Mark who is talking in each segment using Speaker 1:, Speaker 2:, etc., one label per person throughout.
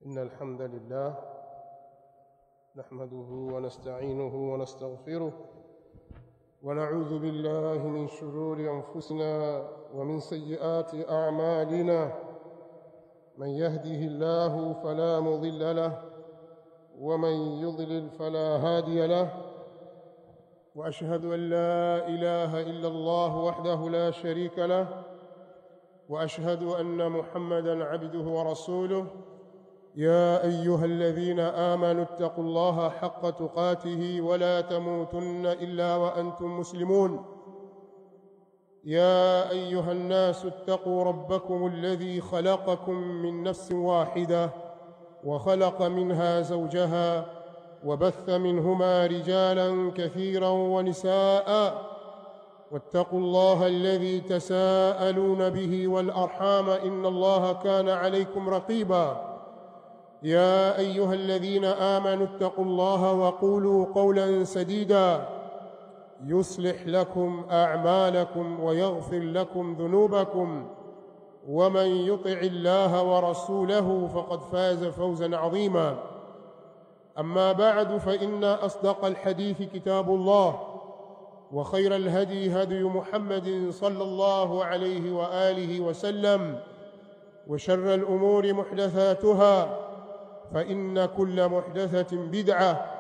Speaker 1: إن الحمد لله نحمده ونستعينه ونستغفره ونعوذ بالله من شرور أنفسنا ومن سيئات أعمالنا، من يهده الله فلا مضل له ومن يضلل فلا هادي له، وأشهد أن لا إله إلا الله وحده لا شريك له، وأشهد أن محمدًا عبده ورسوله. يا أيها الذين آمنوا اتقوا الله حق تقاته ولا تموتن إلا وأنتم مسلمون. يا أيها الناس اتقوا ربكم الذي خلقكم من نفس واحدة وخلق منها زوجها وبث منهما رجالا كثيرا ونساء، واتقوا الله الذي تساءلون به والأرحام إن الله كان عليكم رقيبا. يا أيها الذين آمنوا اتقوا الله وقولوا قولا سديدا يصلح لكم أعمالكم ويغفر لكم ذنوبكم، ومن يطع الله ورسوله فقد فاز فوزا عظيما. أما بعد، فإن أصدق الحديث كتاب الله، وخير الهدي هدي محمد صلى الله عليه وآله وسلم، وشر الأمور محدثاتها، فإن كل محدثة بدعة،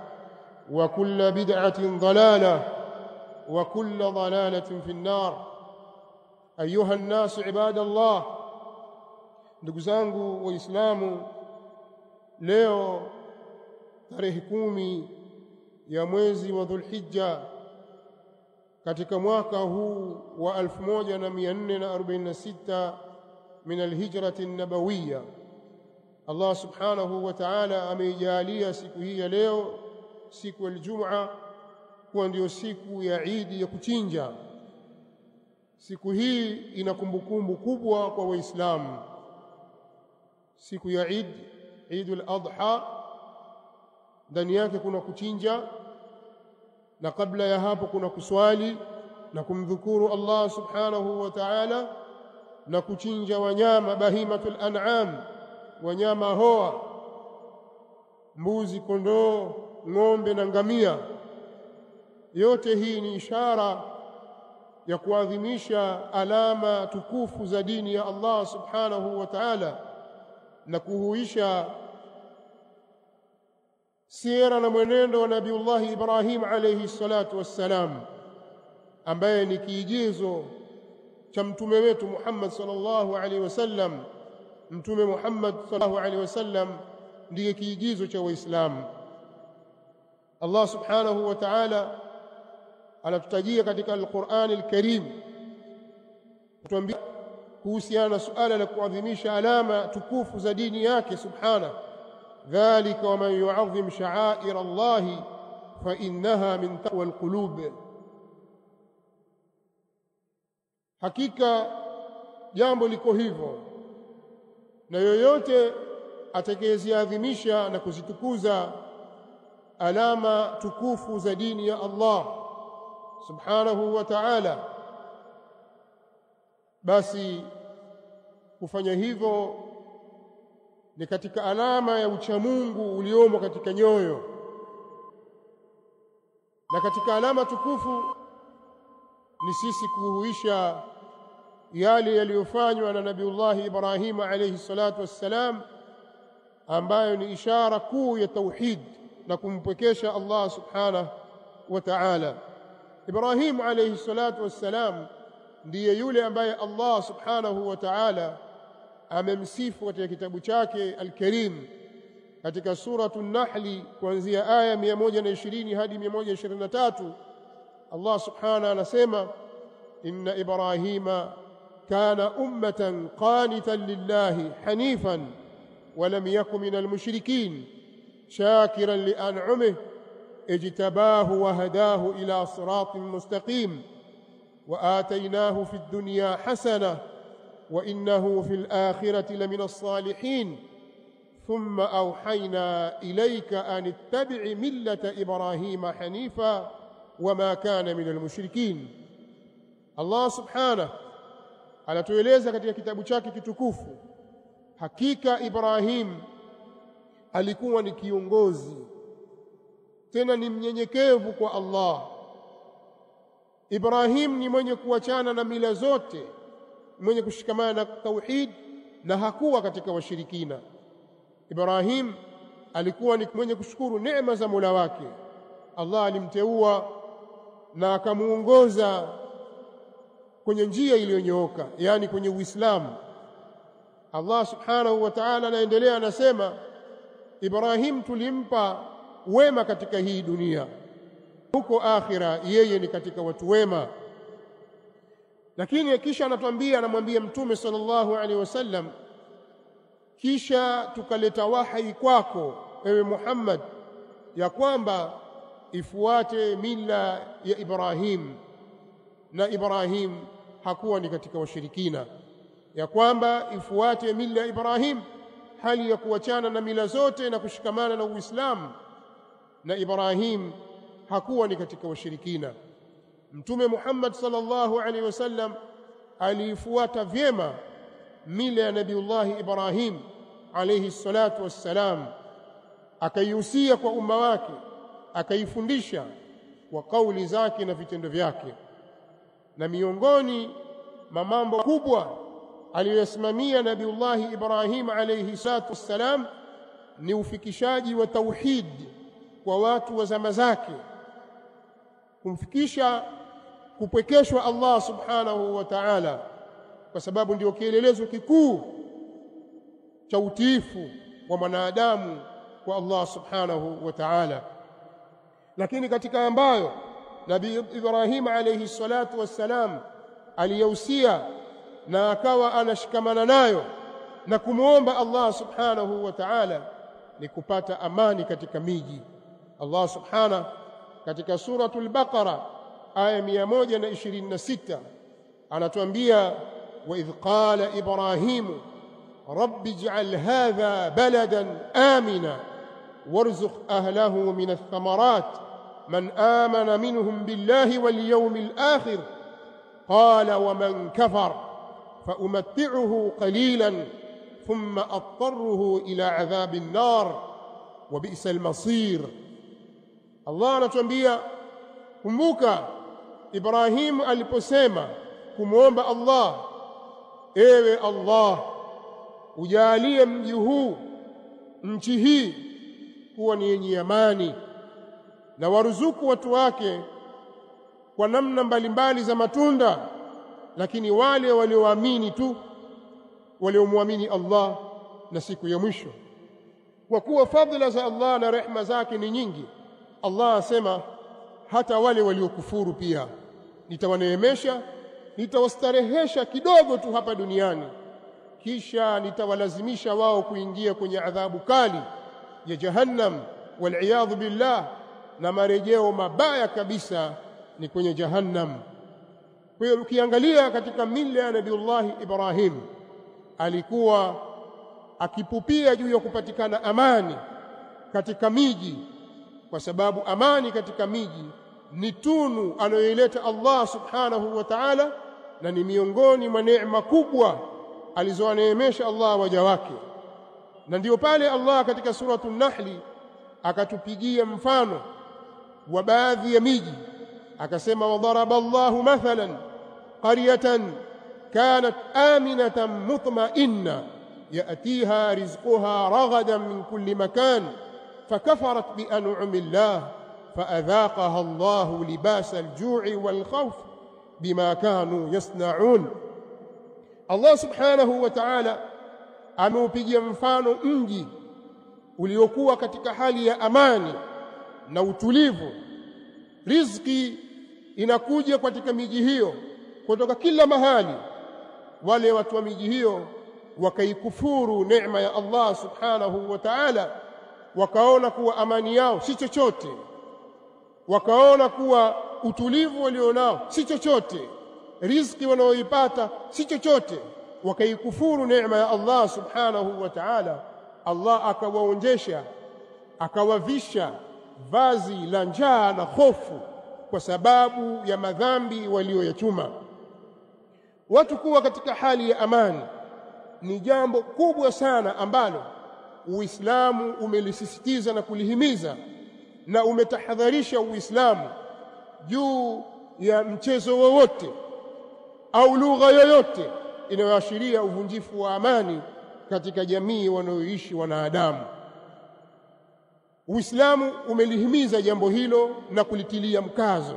Speaker 1: وكل بدعة ضلالة، وكل ضلالة في النار. أيها الناس عباد الله، ndugu zangu Waislamu, leo tarehe 10 ya mwezi wa Dhulhijja katika mwaka huu wa 1446 min alhijrati an-nabawiyya, Allah subhanahu wa ta'ala ameijalia siku hii ya leo, siku ya Ijumaa, kuwa ndio siku ya Idi ya kuchinja. Siku hii ina kumbukumbu kubwa kwa Waislamu. Siku ya Eid, Eidul Adha, ndani yake kuna kuchinja, na kabla ya hapo kuna kuswali na kumdhukuru Allah subhanahu wa ta'ala, na kuchinja wanyama bahimatul an'am, wanyama hoa, mbuzi, kondoo, ng'ombe na ngamia. Yote hii ni ishara ya kuadhimisha alama tukufu za dini ya Allah subhanahu wa ta'ala, na kuhuisha sira na mwenendo wa Nabiullah Ibrahim alayhi salatu wassalam, ambaye ni kiigizo cha mtume wetu Muhammad sallallahu alayhi wasallam. Mtume Muhammad sallallahu alayhi wasallam ndiye kiigizo cha Waislamu. Allah subhanahu wa ta'ala anatutajia katika Al-Qur'an Al-Karim, kutuambia kuhusiana na suala la kuadhimisha alama tukufu za dini yake subhanahu: dhalika waman yu'azzim sha'air Allah fa innaha min taqwa al-qulub. Hakika jambo liko hivyo, na yoyote atakayeziadhimisha na kuzitukuza alama tukufu za dini ya Allah subhanahu wa ta'ala, basi kufanya hivyo ni katika alama ya uchamungu uliomo katika nyoyo. Na katika alama tukufu ni sisi kuhuisha yale yaliyofanywa na Nabiullah Ibrahim alayhi salatu wassalam, ambayo ni ishara kuu ya tauhid na kumpwekesha Allah subhanahu wa ta'ala. Ibrahim alayhi salatu wassalam ndiye yule ambaye Allah subhanahu wa ta'ala amemsifu katika kitabu chake Al-Karim, katika suratu An-Nahl kuanzia aya 120 hadi 123. Allah subhanahu anasema: inna Ibrahima kana ummatan qanitan lillahi hanifan wa lam yakun minal mushrikin shakiran li an'amihi ijtabahu wa hadahu ila siratin mustaqim wa atainahu fid dunya hasana wa innahu fil akhirati lamina as-salihin thumma awhayna ilayka an ittabi' millata Ibrahima hanifa wama kana minal mushrikin. Allah subhanahu anatueleza katika kitabu chake kitukufu, hakika Ibrahim alikuwa ni kiongozi, tena ni mnyenyekevu kwa Allah. Ibrahim ni mwenye kuachana na mila zote, mwenye kushikamana na tauhid na hakuwa katika washirikina. Ibrahim alikuwa ni mwenye kushukuru neema za Mola wake. Allah alimteua na akamuongoza kwenye njia iliyonyooka, yani kwenye Uislamu. Allah subhanahu wa ta'ala anaendelea anasema, Ibrahim tulimpa wema katika hii dunia, huko akhira yeye ni katika watu wema. Lakini kisha anatuambia, anamwambia Mtume sallallahu alaihi wasallam, kisha tukaleta wahi kwako ewe Muhammad ya kwamba ifuate mila ya Ibrahim, na Ibrahim hakuwa ni katika washirikina, ya kwamba ifuate mila ya Ibrahim, hali ya kuachana na mila zote na kushikamana na Uislamu, na Ibrahim hakuwa ni katika washirikina. Mtume Muhammad sallallahu alaihi wasallam aliifuata vyema mila ya Nabiullahi Ibrahim alayhi salatu wassalam, akaihusia kwa umma wake, akaifundisha kwa kauli zake na vitendo vyake. Na miongoni mwa mambo kubwa aliyoyasimamia Nabiullahi Ibrahim alayhi salatu wassalam ni ufikishaji wa tauhid kwa watu wa zama zake, kumfikisha kupwekeshwa Allah subhanahu wa ta'ala, kwa sababu ndio kielelezo kikuu cha utiifu wa mwanadamu kwa Allah subhanahu wa ta'ala. Lakini katika ambayo Nabii Ibrahim alayhi salatu wassalam aliyahusia na akawa anashikamana nayo na kumuomba Allah subhanahu wa ta'ala ni kupata amani katika miji. Allah subhanahu katika suratul Baqara aya 126 anatuambia, wa idh qala Ibrahimu rabbi ij'al hadha baladan amina warzuq ahlahu min ath-thamarat man amana minhum billahi wal yawmil akhir qala wa man kafar faumatti'uhu qalilan thumma adtarruhu ila adhabin nar wa bi'sal masir. Allah anatuambia, kumbuka Ibrahim aliposema kumuomba Allah, ewe Allah ujalie mji huu, nchi hii kuwa ni yenye amani, na waruzuku watu wake kwa namna mbalimbali za matunda, lakini wale walioamini tu, waliomwamini Allah na siku ya mwisho. Kwa kuwa fadhila za Allah na rehma zake ni nyingi, Allah asema hata wale waliokufuru pia nitawaneemesha, nitawastarehesha kidogo tu hapa duniani, kisha nitawalazimisha wao kuingia kwenye adhabu kali ya Jahannam, waliyadhu billah, na marejeo mabaya kabisa ni kwenye Jahannam. Kwa hiyo ukiangalia katika mila ya Nabiullahi Ibrahim, alikuwa akipupia juu ya kupatikana amani katika miji, kwa sababu amani katika miji ni tunu anayoileta Allah subhanahu wa ta'ala, na ni miongoni mwa neema kubwa alizowaneemesha Allah waja wake. Na ndiyo pale Allah katika suratul Nahli akatupigia mfano wa baadhi ya miji, akasema wadaraba Allahu mathalan qaryatan kanat aminatan mutma'inna ya'tiha rizquha ragadan min kulli makan fakafarat bian'ami Allah faadhaqaha Allahu libasa al-ju'i wal-khawf bima kanu yasna'un. Allah subhanahu wa ta'ala ameupigia mfano mji uliokuwa katika hali ya amani na utulivu, riziki inakuja katika miji hiyo kutoka kila mahali. Wale watu wa miji hiyo wakaikufuru neema ya Allah subhanahu wa ta'ala, wakaona kuwa amani yao si chochote, wakaona kuwa utulivu walionao si chochote, riziki wanaoipata si chochote, wakaikufuru neema ya Allah subhanahu wa ta'ala. Allah akawaonjesha, akawavisha vazi la njaa na hofu kwa sababu ya madhambi walioyachuma. Watu kuwa katika hali ya amani ni jambo kubwa sana ambalo Uislamu umelisisitiza na kulihimiza na umetahadharisha Uislamu juu ya mchezo wowote au lugha yoyote inayoashiria uvunjifu wa amani katika jamii wanayoishi wanadamu. Uislamu umelihimiza jambo hilo na kulitilia mkazo,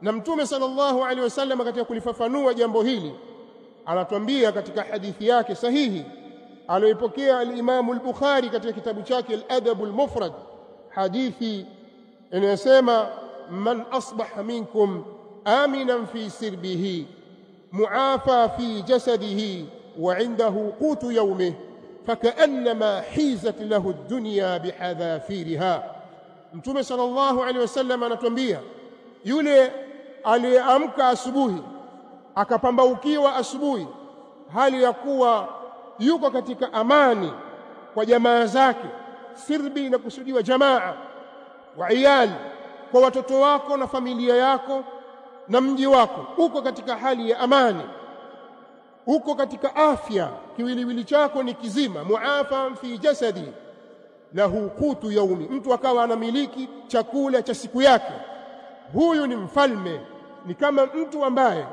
Speaker 1: na Mtume sallallahu alaihi wasallam katika kulifafanua jambo hili anatuambia katika hadithi yake sahihi aliyoipokea al-Imam al-Bukhari katika kitabu chake al-Adab al-Mufrad, hadithi inayosema man asbaha minkum aminan fi sirbihi muafa fi jasadihi wa indahu qutu yawmihi fakaannama hizat lahu ad-dunya bihadhafiriha. Mtume sallallahu alaihi wasallam anatuambia yule aliyeamka asubuhi akapambaukiwa asubuhi hali ya kuwa yuko katika amani kwa jamaa zake, sirbi inakusudiwa jamaa, wa iyali, kwa watoto wako na familia yako na mji wako, uko katika hali ya amani, uko katika afya, kiwiliwili chako ni kizima, muafa fi jasadi lahu qutu yaumi, mtu akawa anamiliki chakula cha siku yake, huyu ni mfalme, ni kama mtu ambaye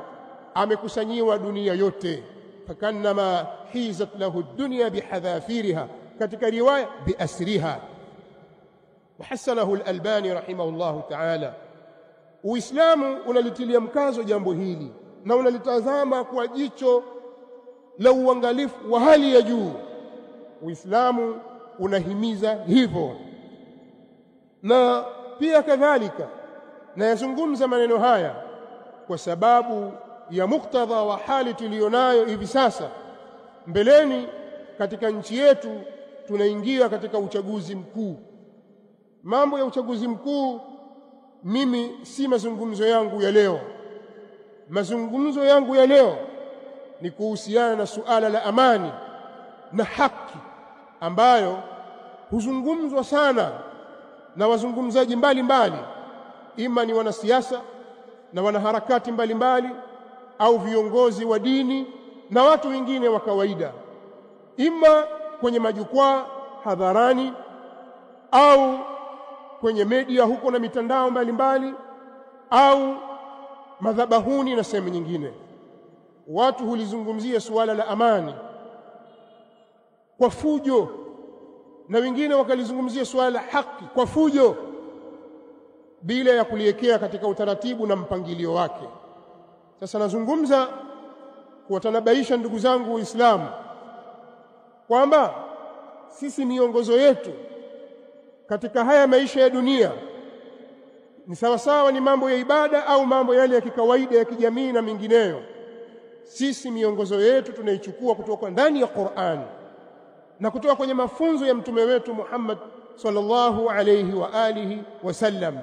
Speaker 1: amekusanyiwa dunia yote. Fakannama hizat lahu dunya bihadhafiriha, katika riwaya biasriha. Wahasanahu al-Albani rahimahullahu ta'ala. Uislamu unalitilia mkazo jambo hili na unalitazama kwa jicho la uangalifu wa hali ya juu. Uislamu unahimiza hivyo. Na pia kadhalika nayazungumza maneno haya kwa sababu ya muktadha wa hali tulionayo hivi sasa. Mbeleni katika nchi yetu tunaingia katika uchaguzi mkuu. Mambo ya uchaguzi mkuu mimi si mazungumzo yangu ya leo. Mazungumzo yangu ya leo ni kuhusiana na suala la amani na haki ambayo huzungumzwa sana na wazungumzaji mbalimbali, ima ni wanasiasa na wanaharakati mbalimbali au viongozi wa dini na watu wengine wa kawaida, ima kwenye majukwaa hadharani au kwenye media huko na mitandao mbalimbali au madhabahuni na sehemu nyingine. Watu hulizungumzia suala la amani kwa fujo, na wengine wakalizungumzia suala la haki kwa fujo bila ya kuliwekea katika utaratibu na mpangilio wake. Sasa nazungumza kuwatanabaisha ndugu zangu Waislamu kwamba sisi miongozo yetu katika haya maisha ya dunia ni sawasawa ni mambo ya ibada au mambo yale ya kikawaida ya kijamii na mingineyo. Sisi miongozo yetu tunaichukua kutoka ndani ya Qur'an na kutoka kwenye mafunzo ya mtume wetu Muhammad sallallahu alayhi wa alihi wasallam.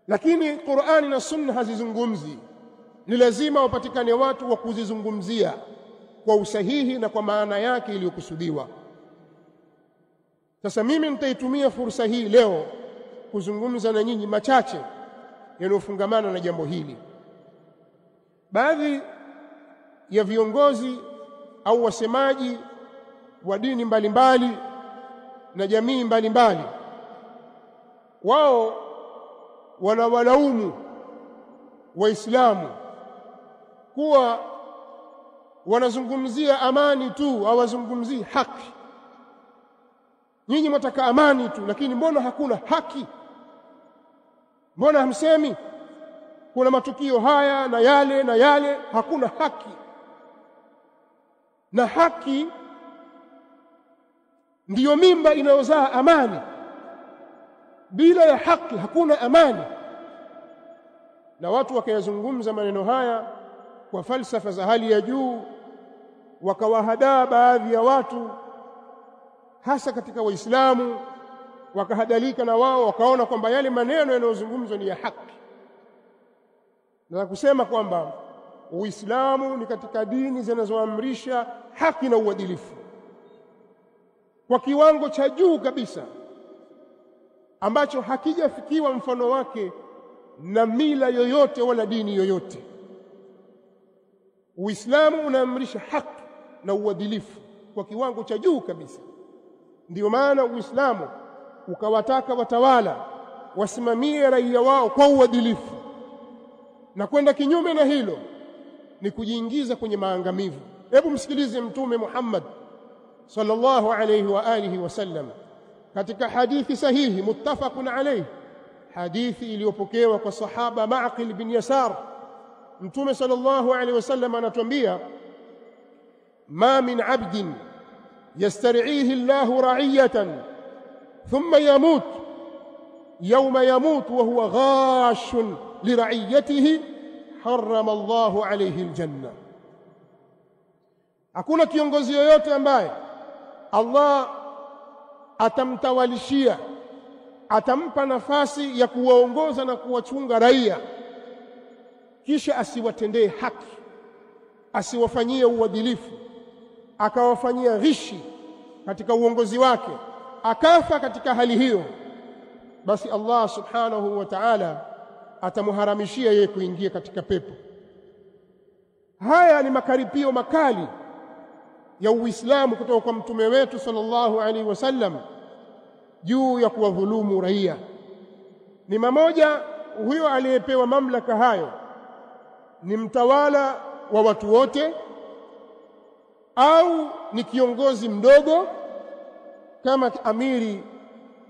Speaker 1: Lakini Qur'ani na Sunna hazizungumzi, ni lazima wapatikane watu wa kuzizungumzia kwa usahihi na kwa maana yake iliyokusudiwa. Sasa mimi nitaitumia fursa hii leo kuzungumza na nyinyi machache yanayofungamana na jambo hili. Baadhi ya viongozi au wasemaji wa dini mbalimbali na jamii mbalimbali, wao wanawalaumu Waislamu kuwa wanazungumzia amani tu, hawazungumzii haki. Nyinyi mtaka amani tu, lakini mbona hakuna haki? Mbona hamsemi kuna matukio haya na yale na yale, hakuna haki? Na haki ndiyo mimba inayozaa amani. Bila ya haki hakuna amani. Na watu wakayazungumza maneno haya kwa falsafa za hali ya juu, wakawahadaa baadhi ya watu hasa katika Waislamu, wakahadalika na wao wakaona kwamba yale maneno yanayozungumzwa ni ya haki. Na kusema kwamba Uislamu ni katika dini zinazoamrisha haki na uadilifu kwa kiwango cha juu kabisa ambacho hakijafikiwa mfano wake na mila yoyote wala dini yoyote. Uislamu unaamrisha haki na uadilifu kwa kiwango cha juu kabisa. Ndiyo maana Uislamu ukawataka watawala wasimamie raia wao kwa uadilifu, na kwenda kinyume na hilo ni kujiingiza kwenye maangamivu. Hebu msikilize Mtume Muhammad sallallahu alayhi wa alihi wasallam katika hadithi sahihi muttafaqun alayhi, hadithi iliyopokewa kwa sahaba Ma'qil bin Yasar. Mtume sallallahu alayhi wasallam anatuambia, ma min abdin yastar'ihi Allahu ra'iyatan thumma yamut yawma yamut wa huwa ghashun li ra'iyatihi harrama Allahu alayhi aljanna. Hakuna kiongozi yoyote ambaye Allah atamtawalishia, atampa nafasi ya kuwaongoza na kuwachunga raia, kisha asiwatendee haki, asiwafanyie uadilifu, akawafanyia ghishi katika uongozi wake, akafa katika hali hiyo, basi Allah subhanahu wa ta'ala atamharamishia yeye kuingia katika pepo. Haya ni makaripio makali ya Uislamu kutoka kwa Mtume wetu sallallahu alaihi wasallam juu ya kuwadhulumu raia. Ni mamoja, huyo aliyepewa mamlaka hayo ni mtawala wa watu wote au ni kiongozi mdogo kama amiri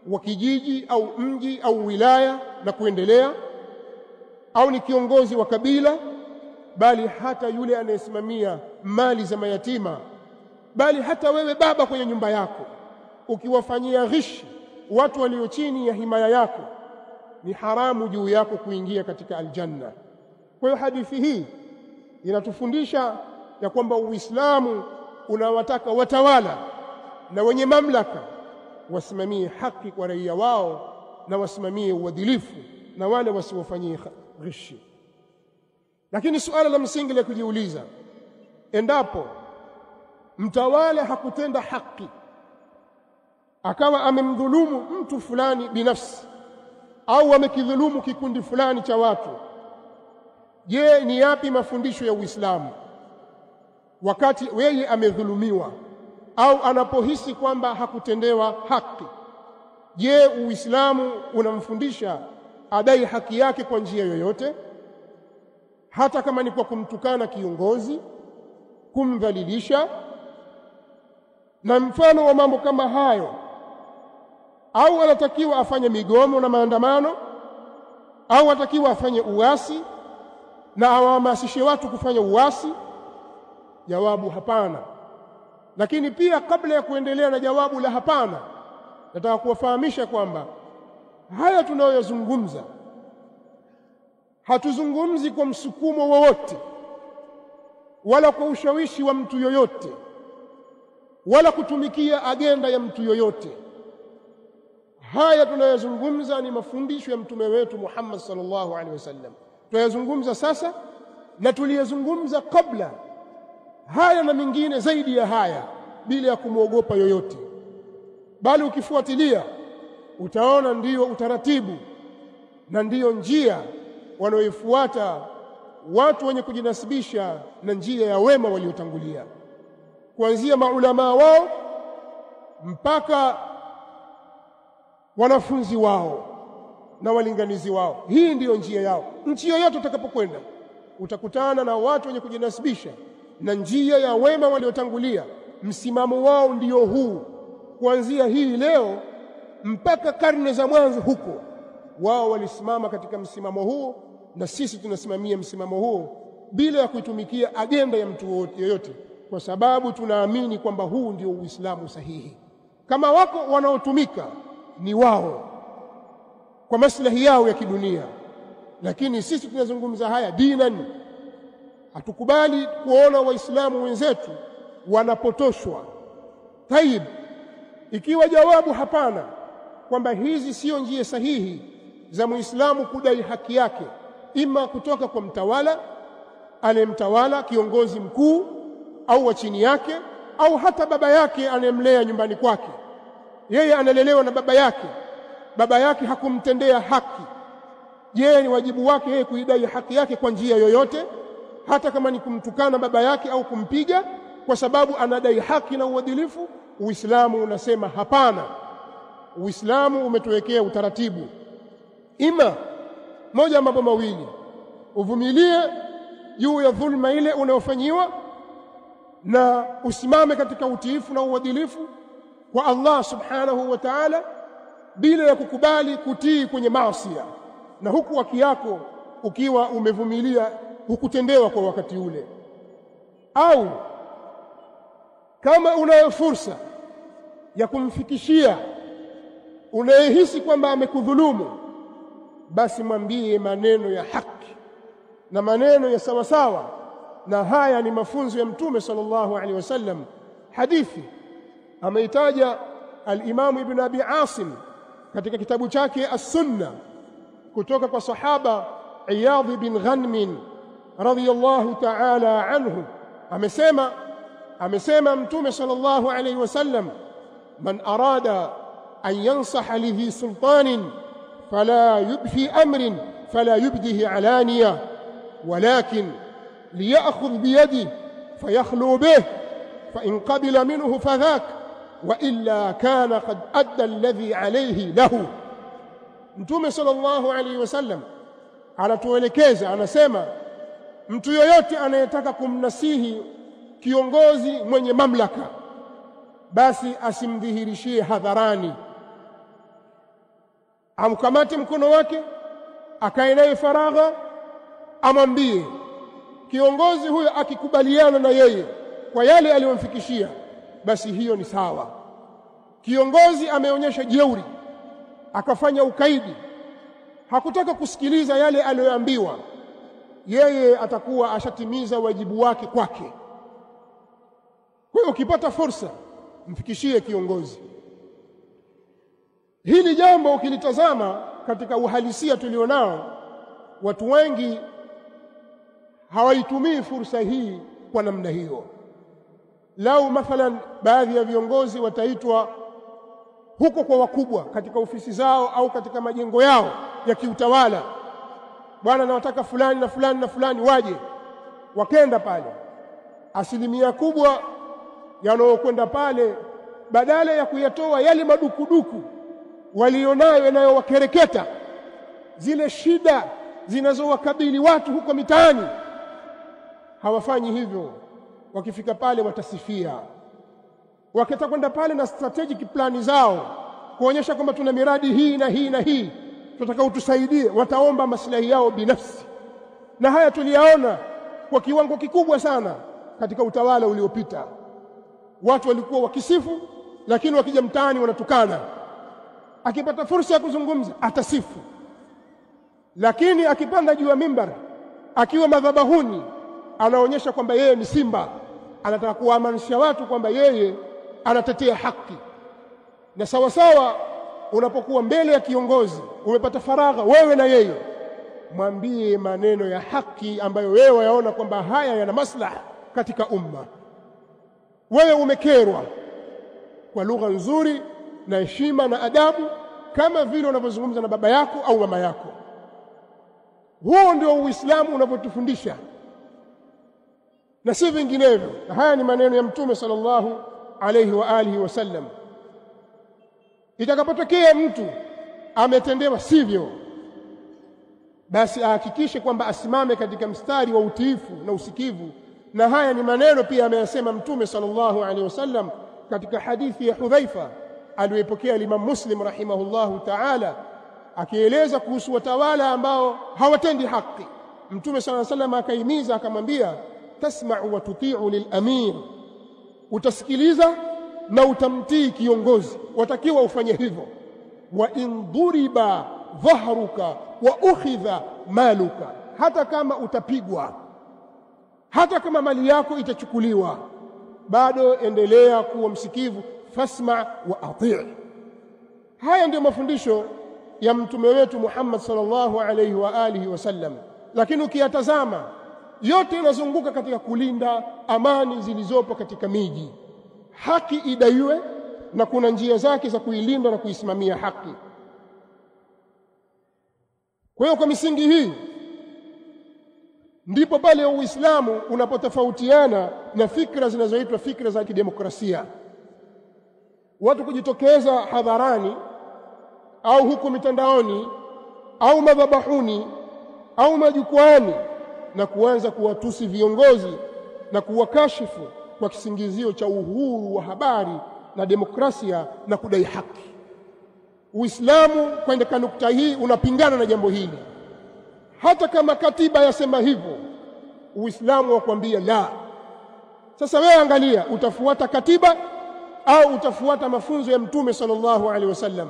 Speaker 1: wa kijiji au mji au wilaya na kuendelea, au ni kiongozi wa kabila, bali hata yule anayesimamia mali za mayatima, bali hata wewe baba kwenye nyumba yako ukiwafanyia ghishi watu walio chini ya himaya yako, ni haramu juu yako kuingia katika aljanna. Kwa hiyo hadithi hii inatufundisha ya kwamba Uislamu unawataka watawala na wenye mamlaka wasimamie haki kwa raia wao na wasimamie uadilifu na wale wasiwafanyie ghishi. Lakini suala la msingi la kujiuliza, endapo mtawala hakutenda haki, akawa amemdhulumu mtu fulani binafsi au amekidhulumu kikundi fulani cha watu, je, ni yapi mafundisho ya Uislamu wakati yeye amedhulumiwa au anapohisi kwamba hakutendewa haki? Je, Uislamu unamfundisha adai haki yake kwa njia yoyote, hata kama ni kwa kumtukana kiongozi, kumdhalilisha na mfano wa mambo kama hayo? Au anatakiwa afanye migomo na maandamano, au anatakiwa afanye uasi na awahamasishe watu kufanya uasi? Jawabu, hapana. Lakini pia kabla ya kuendelea na jawabu la hapana, nataka kuwafahamisha kwamba haya tunayozungumza hatuzungumzi kwa msukumo wowote wala kwa ushawishi wa mtu yoyote wala kutumikia agenda ya mtu yoyote. Haya tunayozungumza ni mafundisho ya Mtume wetu Muhammad sallallahu alaihi wasallam. Tunayozungumza sasa na tuliyozungumza kabla haya na mingine zaidi ya haya, bila ya kumwogopa yoyote, bali ukifuatilia utaona ndiyo utaratibu na ndiyo njia wanaoifuata watu wenye kujinasibisha na njia ya wema waliotangulia, kuanzia maulama wao mpaka wanafunzi wao na walinganizi wao. Hii ndiyo njia yao. Nchi yoyote utakapokwenda utakutana na watu wenye kujinasibisha na njia ya wema waliotangulia. Msimamo wao ndiyo huu, kuanzia hii leo mpaka karne za mwanzo huko, wao walisimama katika msimamo huo, na sisi tunasimamia msimamo huo bila ya kuitumikia agenda ya mtu yoyote, kwa sababu tunaamini kwamba huu ndio Uislamu sahihi. Kama wako wanaotumika ni wao kwa maslahi yao ya kidunia, lakini sisi tunazungumza haya dinan. Hatukubali kuona Waislamu wenzetu wanapotoshwa. Tayib, ikiwa jawabu hapana, kwamba hizi sio njia sahihi za Muislamu kudai haki yake, ima kutoka kwa mtawala anayemtawala, kiongozi mkuu au wa chini yake, au hata baba yake anayemlea nyumbani kwake, yeye analelewa na baba yake, baba yake hakumtendea haki, je, ni wajibu wake yeye kuidai haki yake kwa njia yoyote, hata kama ni kumtukana baba yake au kumpiga, kwa sababu anadai haki na uadilifu? Uislamu unasema hapana. Uislamu umetuwekea utaratibu, ima moja mambo mawili: uvumilie juu ya dhulma ile unayofanyiwa na usimame katika utiifu na uadilifu kwa Allah subhanahu wa ta'ala, bila ya kukubali kutii kwenye maasi, na huku haki yako ukiwa umevumilia hukutendewa kwa wakati ule. Au kama unayo fursa ya kumfikishia unayehisi kwamba amekudhulumu, basi mwambie maneno ya haki na maneno ya sawasawa. Na haya ni mafunzo ya Mtume sallallahu alaihi wasallam. Hadithi ameitaja al-Imam Ibn Abi Asim katika kitabu chake As-Sunna kutoka kwa sahaba Iyadh bin Ghanm radhiyallahu ta'ala anhu, amesema Mtume sallallahu alaihi wasallam, man arada an yansaha lidhi sultanin fala yubfi amrin fala yubdihi alaniya walakin liyakhudh biyadihi fayakhlu bih fa in qabila minhu fadhak wa illa kana qad adda alladhi alayhi lahu. Mtume sallallahu alayhi wasallam anatuelekeza, anasema mtu yoyote anayetaka kumnasihi kiongozi mwenye mamlaka, basi asimdhihirishie hadharani, amkamate mkono wake, akae naye faragha, amwambie. Kiongozi huyo akikubaliana na yeye kwa yale aliyomfikishia, basi hiyo ni sawa. Kiongozi ameonyesha jeuri, akafanya ukaidi, hakutaka kusikiliza yale aliyoambiwa, yeye atakuwa ashatimiza wajibu wake kwake. Kwa hiyo ukipata fursa, mfikishie kiongozi. Hili jambo ukilitazama katika uhalisia tulionao, watu wengi hawaitumii fursa hii kwa namna hiyo. Lau mathalan baadhi ya viongozi wataitwa huko kwa wakubwa katika ofisi zao au katika majengo yao ya kiutawala, bwana nawataka fulani na fulani na fulani waje, wakenda pale, asilimia kubwa yanayokwenda pale, badala ya kuyatoa yale madukuduku walionayo yanayowakereketa, zile shida zinazowakabili watu huko mitaani, hawafanyi hivyo. Wakifika pale watasifia, wakita kwenda pale na strategic plan zao kuonyesha kwamba tuna miradi hii na hii na hii, tunataka utusaidie, wataomba maslahi yao binafsi. Na haya tuliyaona kwa kiwango kikubwa sana katika utawala uliopita. Watu walikuwa wakisifu, lakini wakija mtaani wanatukana. Akipata fursa ya kuzungumza atasifu, lakini akipanda juu ya mimbar, akiwa madhabahuni, anaonyesha kwamba yeye ni simba, anataka kuwaamanisha watu kwamba yeye anatetea haki. Na sawasawa, unapokuwa mbele ya kiongozi, umepata faragha wewe na yeye, mwambie maneno ya haki ambayo wewe yaona kwamba haya yana maslaha katika umma. Wewe umekerwa, kwa lugha nzuri na heshima na adabu, kama vile unavyozungumza na baba yako au mama yako. Huo ndio Uislamu unavyotufundisha na si vinginevyo. Haya ni maneno ya Mtume sallallahu alayhi wa alihi wasallam. Itakapotokea mtu ametendewa sivyo, basi ahakikishe kwamba asimame katika mstari wa utiifu na usikivu. Na haya ni maneno pia ameyasema Mtume sallallahu alaihi wasallam katika hadithi ya Hudhaifa aliyoipokea Imam Muslim rahimahullahu ta'ala, akieleza kuhusu watawala ambao hawatendi haki. Mtume sallallahu alaihi wasallam akaimiza akamwambia, tasma'u wa tuti'u lil-amir, utasikiliza na utamtii kiongozi, watakiwa ufanye hivyo. Wa in duriba dhahruka wa ukhidha maluka, hata kama utapigwa, hata kama mali yako itachukuliwa, bado endelea kuwa msikivu, fasma wa ati'. Haya ndio mafundisho ya mtume wetu Muhammad sallallahu alaihi wa alihi wasallam. Lakini ukiyatazama yote yanazunguka katika kulinda amani zilizopo katika miji. Haki idaiwe, na kuna njia zake za kuilinda na kuisimamia haki. Kwa hiyo kwa misingi hii ndipo pale Uislamu unapotofautiana na fikra zinazoitwa fikra za kidemokrasia. Watu kujitokeza hadharani au huko mitandaoni au madhabahuni au majukwani na kuanza kuwatusi viongozi na kuwakashifu kwa kisingizio cha uhuru wa habari na demokrasia na kudai haki. Uislamu kwenda nukta hii unapingana na jambo hili. Hata kama katiba yasema hivyo, Uislamu wakwambia la. Sasa wewe angalia, utafuata katiba au utafuata mafunzo ya Mtume sallallahu alaihi wasallam?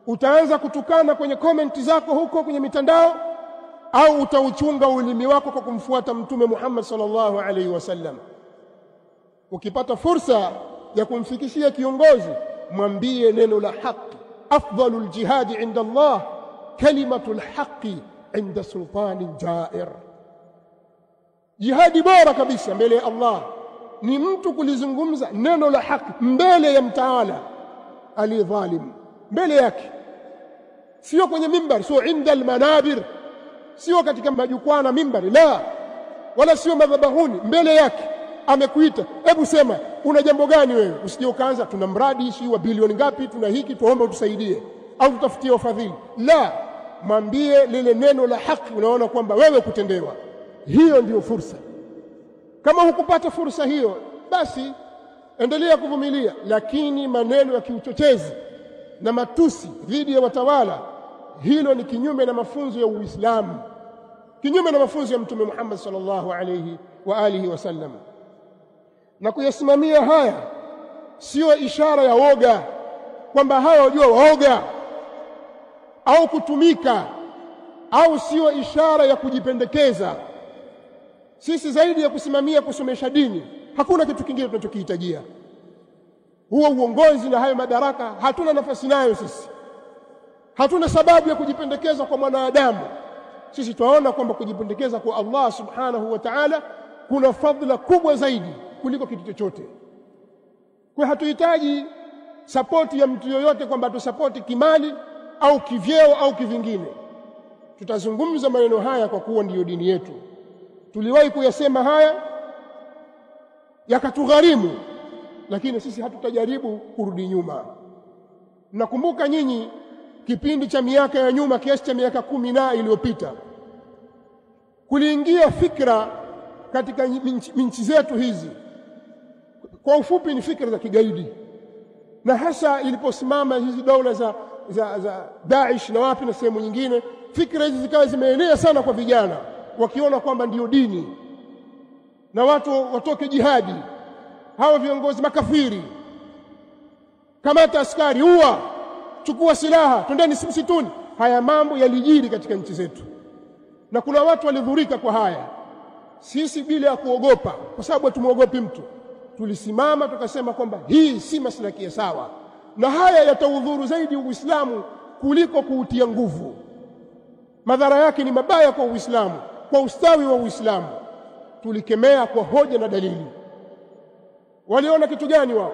Speaker 1: Utaanza kutukana kwenye comment zako huko kwenye mitandao, au utauchunga ulimi wako kwa kumfuata Mtume Muhammad sallallahu alaihi wasallam? Ukipata fursa ya kumfikishia kiongozi, mwambie neno la haki. Afdalul jihadi inda Allah kalimatul haqi inda sultanin jair. Jihadi bora kabisa mbele ya Allah ni mtu kulizungumza neno la haki mbele ya mtawala aliyedhalim, mbele yake, sio kwenye mimbari, sio inda almanabir, sio katika majukwaa na mimbari, la, wala sio madhabahuni. Mbele yake amekuita, hebu sema una jambo gani wewe? Usije ukaanza tuna mradi si wa bilioni ngapi, tuna hiki, tuombe utusaidie au tutafutie wafadhili. La, mwambie lile neno la haki unaona kwamba wewe kutendewa. Hiyo ndiyo fursa. Kama hukupata fursa hiyo, basi endelea kuvumilia. Lakini maneno ya kiuchochezi na matusi dhidi ya watawala, hilo ni kinyume na mafunzo ya Uislamu, kinyume na mafunzo ya Mtume Muhammad sallallahu alayhi wa alihi wasallam. Na kuyasimamia haya sio ishara ya woga, kwamba hawa wajua waoga au kutumika, au sio ishara ya kujipendekeza. Sisi zaidi ya kusimamia kusomesha dini, hakuna kitu kingine tunachokihitajia. Huo uongozi na hayo madaraka hatuna nafasi nayo sisi. Hatuna sababu ya kujipendekeza kwa mwanadamu. Sisi tunaona kwamba kujipendekeza kwa Allah subhanahu wa ta'ala kuna fadhila kubwa zaidi kuliko kitu chochote. Kwa hatuhitaji sapoti ya mtu yoyote kwamba tusapoti kimali au kivyeo au kivingine. Tutazungumza maneno haya kwa kuwa ndiyo dini yetu. Tuliwahi kuyasema haya yakatugharimu, lakini sisi hatutajaribu kurudi nyuma. Nakumbuka nyinyi kipindi cha miaka ya nyuma, kiasi cha miaka 10 na iliyopita, kuliingia fikra katika nchi zetu hizi, kwa ufupi ni fikra za kigaidi, na hasa iliposimama hizi dola za Daesh na wapi na sehemu nyingine, fikra hizi zikawa zimeenea sana kwa vijana, wakiona kwamba ndiyo dini na watu watoke jihadi, hawa viongozi makafiri, kamata askari, uwa, chukua silaha, twendeni msituni. Haya mambo yalijiri katika nchi zetu, na kuna watu walidhurika kwa haya. Sisi bila ya kuogopa, kwa sababu hatumuogopi mtu, tulisimama tukasema kwamba hii si maslaki ya sawa, na haya yataudhuru zaidi Uislamu kuliko kuutia nguvu. Madhara yake ni mabaya kwa Uislamu, kwa ustawi wa Uislamu. Tulikemea kwa hoja na dalili. Waliona kitu gani wao?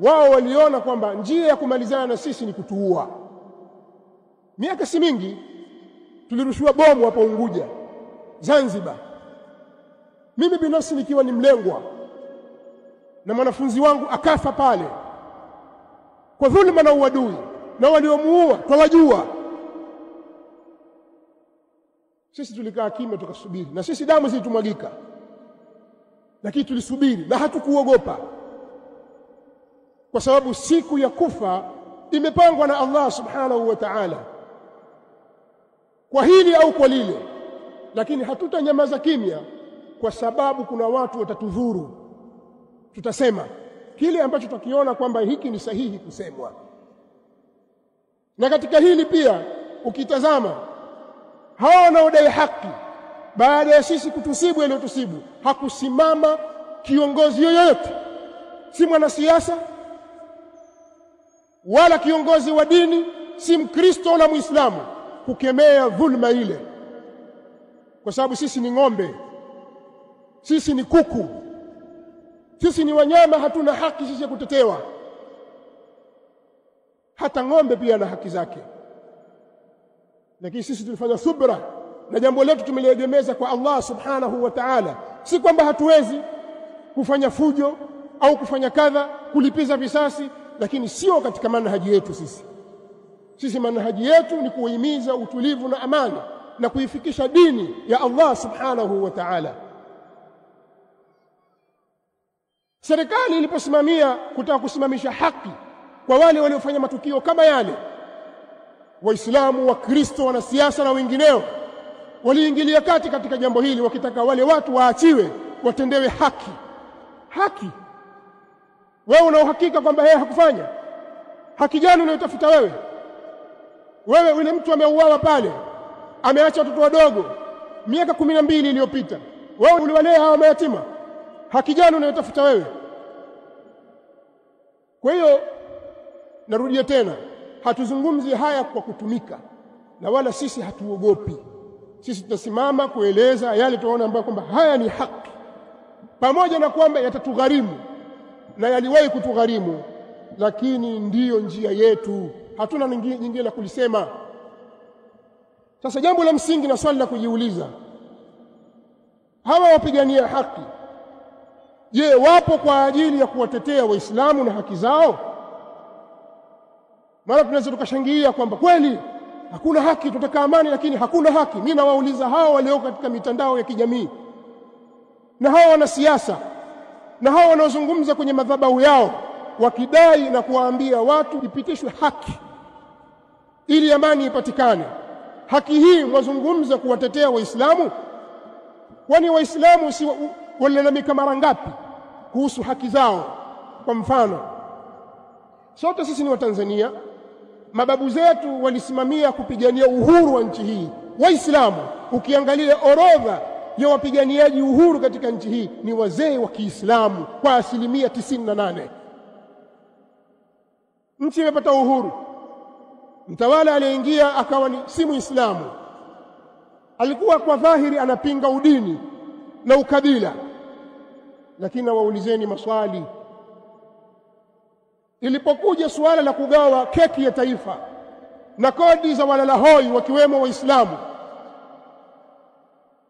Speaker 1: Wao waliona kwamba njia ya kumalizana na sisi ni kutuua. Miaka si mingi tulirushiwa bomu hapo Unguja, Zanzibar. Mimi binafsi nikiwa ni mlengwa, na mwanafunzi wangu akafa pale kwa dhulma na uadui, na waliomuua twawajua. Sisi tulikaa kimya tukasubiri, na sisi damu zilitumwagika, lakini tulisubiri na hatukuogopa, kwa sababu siku ya kufa imepangwa na Allah subhanahu wa ta'ala, kwa hili au kwa lile. Lakini hatutanyamaza kimya, kwa sababu kuna watu watatudhuru. Tutasema kile ambacho tutakiona kwamba hiki ni sahihi kusemwa. Na katika hili pia ukitazama, hawa wanaodai haki baada ya sisi kutusibu yaliyotusibu, hakusimama kiongozi yoyote, si mwanasiasa wala kiongozi wa dini, si Mkristo wala Muislamu, kukemea dhulma ile. Kwa sababu sisi ni ng'ombe, sisi ni kuku, sisi ni wanyama, hatuna haki sisi ya kutetewa. Hata ng'ombe pia ana haki zake. Lakini sisi tulifanya subra, na jambo letu tumeliegemeza kwa Allah subhanahu wa ta'ala. Si kwamba hatuwezi kufanya fujo au kufanya kadha, kulipiza visasi. lakini sio katika manhaji yetu sisi. Sisi manhaji yetu ni kuhimiza utulivu na amani na kuifikisha dini ya Allah subhanahu wa ta'ala. Serikali iliposimamia kutaka kusimamisha haki kwa wale waliofanya matukio kama yale, Waislamu, Wakristo, wanasiasa na wengineo waliingilia kati katika jambo hili, wakitaka wale watu waachiwe, watendewe haki. Haki wewe una uhakika kwamba yeye hakufanya? Haki gani unayotafuta wewe? Wewe yule mtu ameuawa pale, ameacha watoto wadogo miaka 12 iliyopita, wewe uliwalea hawa mayatima. Haki gani unayotafuta wewe? Kwa hiyo narudia tena, hatuzungumzi haya kwa kutumika, na wala sisi hatuogopi. Sisi tutasimama kueleza yale tunaona ambayo kwamba haya ni haki, pamoja na kwamba yatatugharimu na yaliwahi kutugharimu, lakini ndiyo njia yetu, hatuna nyingine la kulisema. Sasa jambo la msingi na swali la kujiuliza, hawa wapigania haki, je, wapo kwa ajili ya kuwatetea Waislamu na haki zao? Mara tunaweza tukashangilia kwamba kweli hakuna haki, tutaka amani, lakini hakuna haki. Mimi nawauliza hao walio katika mitandao ya kijamii na hao wanasiasa na hao wanaozungumza kwenye madhabahu yao wakidai na kuwaambia watu ipitishwe haki ili amani ipatikane, haki hii mwazungumza kuwatetea Waislamu? Kwani Waislamu si walilalamika mara ngapi kuhusu haki zao? Kwa mfano, sote sisi ni Watanzania, mababu zetu walisimamia kupigania uhuru wa nchi hii. Waislamu, ukiangalia orodha ya wapiganiaji uhuru katika nchi hii ni wazee wa Kiislamu kwa 98%. Nchi imepata uhuru, mtawala aliyeingia akawa ni si Muislamu, alikuwa kwa dhahiri anapinga udini na ukabila, lakini nawaulizeni maswali, ilipokuja suala la kugawa keki ya taifa na kodi za walalahoi wakiwemo Waislamu,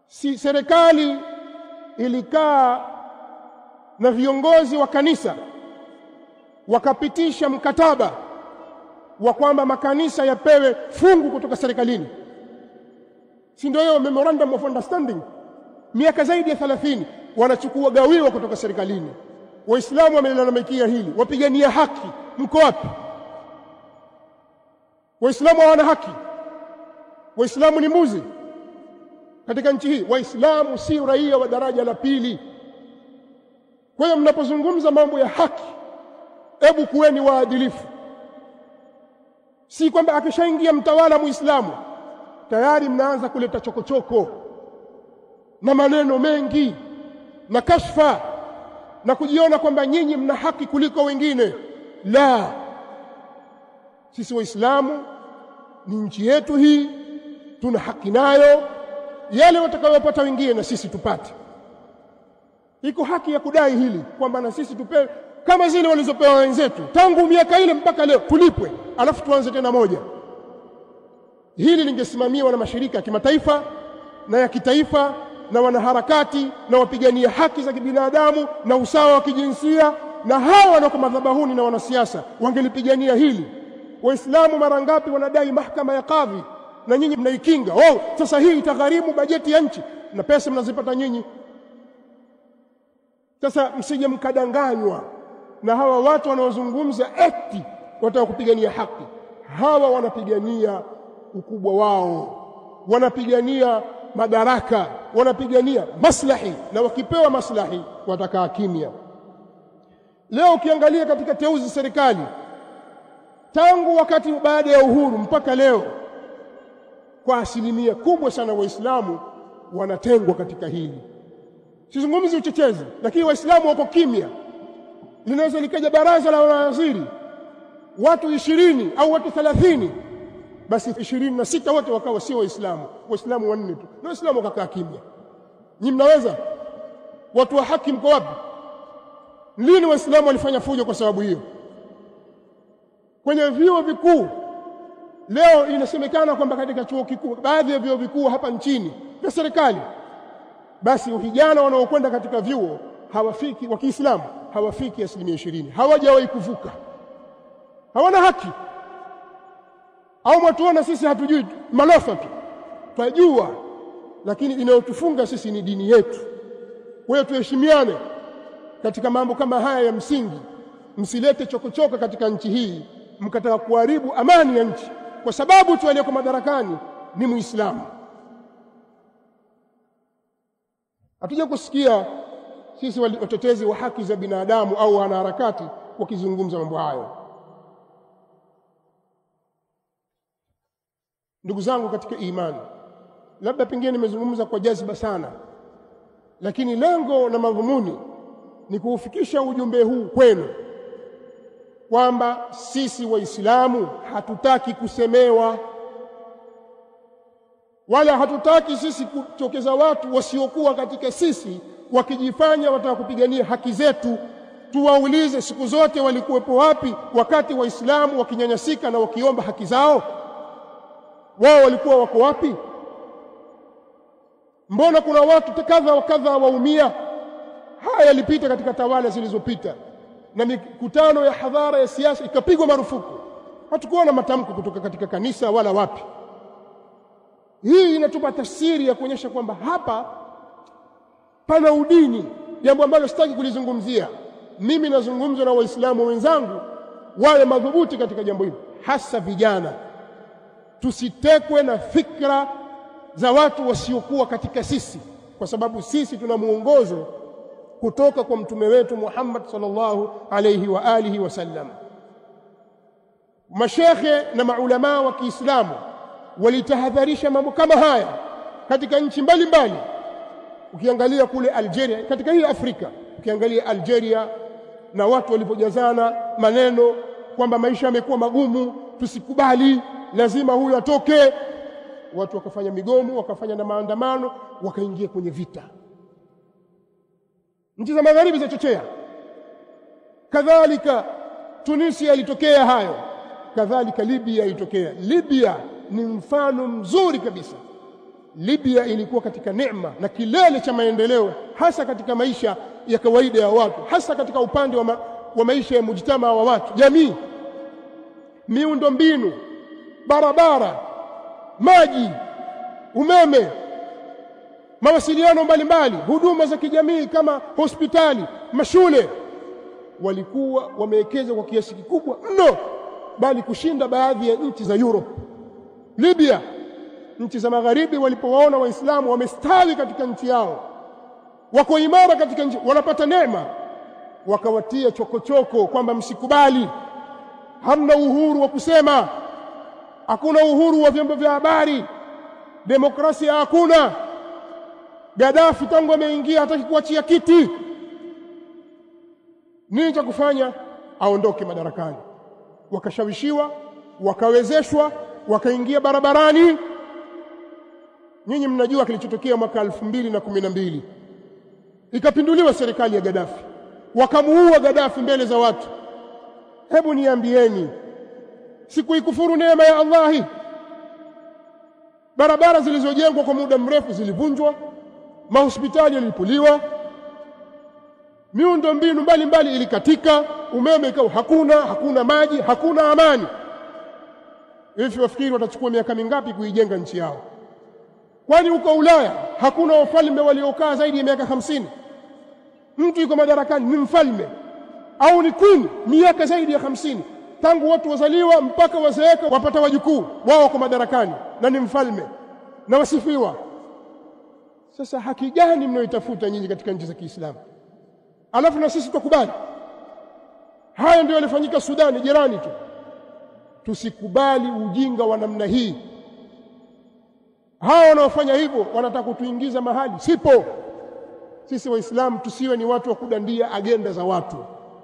Speaker 1: si serikali ilikaa na viongozi wa kanisa wakapitisha mkataba wa kwamba makanisa yapewe fungu kutoka serikalini? Si ndio hiyo memorandum of understanding? Miaka zaidi ya 30 wanachukua gawiwa kutoka serikalini. Waislamu wamelalamikia hili, wapigania haki mko wapi? Waislamu hawana haki? Waislamu ni mbuzi katika nchi hii? Waislamu si raia wa daraja la pili. Kwa hiyo mnapozungumza mambo ya haki, hebu kuweni waadilifu. Si kwamba akishaingia mtawala Muislamu tayari mnaanza kuleta chokochoko na maneno mengi na kashfa na kujiona kwamba nyinyi mna haki kuliko wengine. La, sisi Waislamu ni nchi yetu hii, tuna haki nayo. Yale watakayopata wengine na sisi tupate. Iko haki ya kudai hili kwamba na sisi tupewe kama zile walizopewa wenzetu tangu miaka ile mpaka leo, tulipwe, alafu tuanze tena moja. Hili lingesimamiwa na mashirika ya kimataifa na ya kitaifa na wanaharakati na wapigania haki za kibinadamu na usawa wa kijinsia, na hawa wanaoko madhabahuni na wanasiasa wangelipigania hili. Waislamu mara ngapi wanadai mahakama ya kadhi na nyinyi mnaikinga? Oh, sasa hii itagharimu bajeti ya nchi na pesa mnazipata nyinyi. Sasa msije mkadanganywa na hawa watu wanaozungumza eti wataka kupigania haki. Hawa wanapigania ukubwa wao, wanapigania madaraka, wanapigania maslahi, na wakipewa maslahi watakaa kimya. Leo ukiangalia katika teuzi serikali tangu wakati baada ya uhuru mpaka leo, kwa asilimia kubwa sana Waislamu wanatengwa katika hili. Sizungumzi uchochezi, lakini Waislamu wako kimya. Linaweza likaja baraza la mawaziri watu 20 au watu 30, basi 26 wote wakawa sio Waislamu, Waislamu wanne tu, na Waislamu wakakaa kimya. Nyinyi mnaweza? Watu wa haki mko wapi? Lini Waislamu walifanya fujo kwa sababu hiyo? Kwenye vyuo vikuu leo inasemekana kwamba katika chuo kikuu, baadhi ya vyuo vikuu hapa nchini vya serikali, basi vijana wanaokwenda katika vyuo hawafiki wa Kiislamu, hawafiki 20%, hawajawahi kuvuka. Hawana haki. Au mwatuona sisi hatujui, malofa tu? Twajua, lakini inayotufunga sisi ni dini yetu. Kwa hiyo tuheshimiane katika mambo kama haya ya msingi. Msilete chokochoko katika nchi hii mkataka kuharibu amani ya nchi kwa sababu tu aliyeko madarakani ni Muislamu. Hatuja kusikia sisi watetezi wa haki za binadamu au wanaharakati wakizungumza mambo hayo. Ndugu zangu katika imani, labda pengine nimezungumza kwa jazba sana, lakini lengo na madhumuni ni kuufikisha ujumbe huu kwenu kwamba sisi Waislamu hatutaki kusemewa, wala hatutaki sisi kutokeza watu wasiokuwa katika sisi wakijifanya wataka kupigania haki zetu. Tuwaulize, siku zote walikuwepo wapi wakati Waislamu wakinyanyasika na wakiomba haki zao? Wao walikuwa wako wapi? Mbona kuna watu kadha wa kadha waumia? Haya yalipita katika tawala zilizopita, na mikutano ya hadhara ya siasa ikapigwa marufuku. Hatukuona matamko kutoka katika kanisa wala wapi. Hii inatupa tafsiri ya kuonyesha kwamba hapa pana udini, jambo ambalo sitaki kulizungumzia. Mimi nazungumza na Waislamu wenzangu wale madhubuti katika jambo hili, hasa vijana. Tusitekwe na fikra za watu wasiokuwa katika sisi, kwa sababu sisi tuna muongozo kutoka kwa mtume wetu Muhammad sallallahu alayhi wa alihi wasallam. Mashekhe na maulama wa Kiislamu walitahadharisha mambo kama haya katika nchi mbalimbali. Ukiangalia kule Algeria, katika hii Afrika, ukiangalia Algeria na watu walipojazana maneno kwamba maisha yamekuwa magumu, tusikubali, lazima huyu atoke. Watu wakafanya migomo, wakafanya na maandamano, wakaingia kwenye vita. Nchi za magharibi zachochea. Kadhalika Tunisia ilitokea hayo, kadhalika Libya ilitokea. Libya ni mfano mzuri kabisa. Libya ilikuwa katika neema na kilele cha maendeleo, hasa katika maisha ya kawaida ya watu, hasa katika upande wa maisha ya mujtama wa watu, jamii, miundo mbinu, barabara, maji, umeme, mawasiliano mbalimbali, huduma za kijamii kama hospitali, mashule. Walikuwa wamewekeza kwa kiasi kikubwa mno, bali kushinda baadhi ya nchi za Europe. Libya, nchi za magharibi walipowaona Waislamu wamestawi katika nchi yao, wako imara katika nchi, wanapata neema, wakawatia chokochoko kwamba msikubali, hamna uhuru wa kusema, hakuna uhuru wa vyombo vya habari, demokrasia hakuna. Gaddafi tangu ameingia hataki kuachia kiti. Nini cha kufanya? Aondoke madarakani. Wakashawishiwa, wakawezeshwa, wakaingia barabarani. Nyinyi mnajua kilichotokea mwaka 2012. Ikapinduliwa serikali ya Gaddafi, wakamuua Gaddafi mbele za watu. Hebu niambieni, sikuikufuru neema ya Allahi? Barabara zilizojengwa kwa muda mrefu zilivunjwa, mahospitali yalipuliwa, miundo mbinu mbalimbali ilikatika, umeme ikawa hakuna, hakuna maji, hakuna amani. Hivi wafikiri watachukua miaka mingapi kuijenga nchi yao? Kwani huko Ulaya hakuna wafalme waliokaa zaidi ya miaka 50? Mtu yuko madarakani ni mfalme au ni queen miaka zaidi ya 50, tangu watu wazaliwa mpaka wazeeka wapata wajukuu wao wako madarakani na ni mfalme na wasifiwa. Sasa haki gani mnayoitafuta nyinyi katika nchi za Kiislamu? Alafu na sisi tukubali haya? Ndio yalifanyika Sudani jirani tu. Tusikubali ujinga wa namna hii. Hao wanaofanya hivyo wanataka kutuingiza mahali sipo. Sisi Waislamu tusiwe ni watu wa kudandia agenda za watu.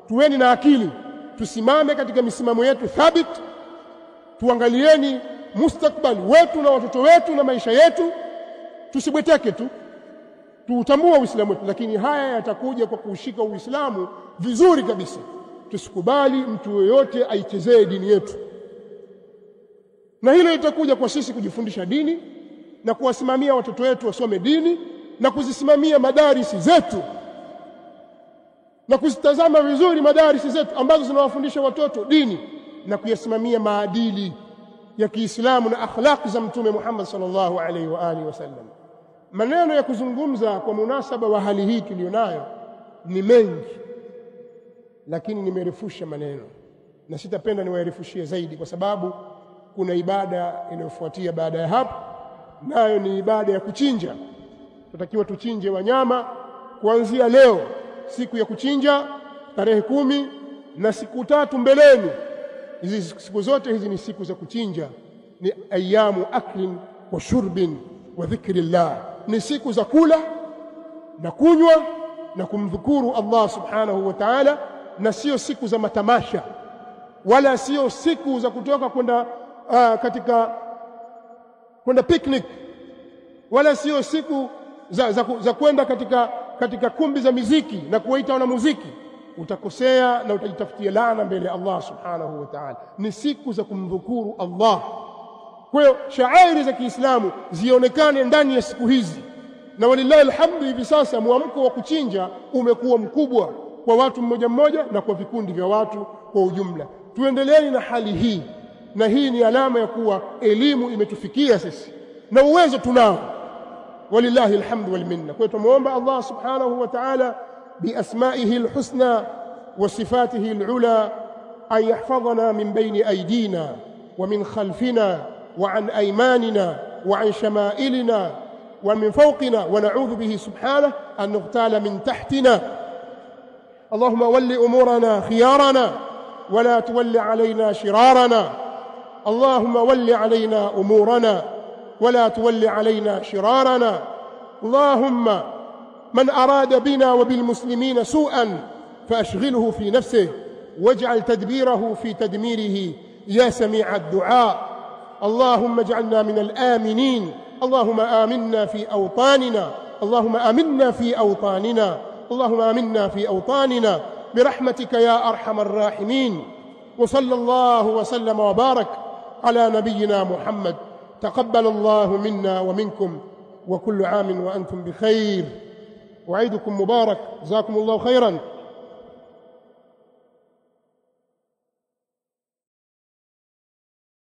Speaker 1: Tuweni na akili, tusimame katika misimamo yetu thabit, tuangalieni mustakbali wetu na watoto wetu na maisha yetu, tusibweteke tu, tuutambue Uislamu wetu. Lakini haya yatakuja kwa kuushika Uislamu vizuri kabisa. Tusikubali mtu yoyote aichezee dini yetu, na hilo litakuja kwa sisi kujifundisha dini na kuwasimamia watoto wetu wasome dini na kuzisimamia madarisi zetu na kuzitazama vizuri madarisi zetu ambazo zinawafundisha watoto dini. na kuyasimamia maadili ya Kiislamu na akhlaq za Mtume Muhammad sallallahu alaihi wa alihi wasallam. Maneno ya kuzungumza kwa munasaba wa hali hii tulionayo ni mengi, lakini nimerefusha maneno na sitapenda niwarefushie zaidi, kwa sababu kuna ibada inayofuatia baada ya hapo, nayo ni ibada ya kuchinja. Tutakiwa tuchinje wanyama kuanzia leo, siku ya kuchinja tarehe 10 na siku 3 mbeleni. Hizi siku zote hizi ni siku za kuchinja, ni ayamu aklin wa shurbin wa dhikrillah, ni siku za kula na kunywa na kumdhukuru Allah subhanahu wa ta'ala, na sio siku za matamasha wala sio siku za kutoka kwenda katika kwenda picnic, wala sio siku za kwenda katika kumbi za muziki na kuwaita wanamuziki. Utakosea na utajitafutia laana mbele ya Allah subhanahu wa ta'ala. Ni siku za kumdhukuru Allah. Kwa hiyo shairi za Kiislamu zionekane ndani ya siku hizi, na walillahi alhamdu, hivi sasa mwamko wa kuchinja umekuwa mkubwa kwa watu mmoja mmoja na kwa vikundi vya watu kwa ujumla. Tuendeleeni na hali hii, na hii ni alama ya kuwa elimu imetufikia sisi na uwezo tunao, walillahi alhamdu wal minna. Kwa hiyo tumuomba Allah subhanahu wa ta'ala بأسمائه الحسنى وصفاته العلى أن يحفظنا من بين أيدينا ومن خلفنا وعن أيماننا وعن شمائلنا ومن فوقنا، ونعوذ به سبحانه أن نغتال من تحتنا. اللهم ول أمورنا خيارنا ولا تول علينا شرارنا. اللهم ول علينا أمورنا ولا تول علينا شرارنا. اللهم من أراد بنا وبالمسلمين سوءا فأشغله في نفسه، واجعل تدبيره في تدميره يا سميع الدعاء. اللهم اجعلنا من الآمنين. اللهم آمنا في أوطاننا، اللهم آمنا في أوطاننا، اللهم آمنا في أوطاننا برحمتك يا أرحم الراحمين. وصلى الله وسلم وبارك على نبينا محمد. تقبل الله منا ومنكم، وكل عام وأنتم بخير، وعيدكم مبارك. جزاكم الله خيرا.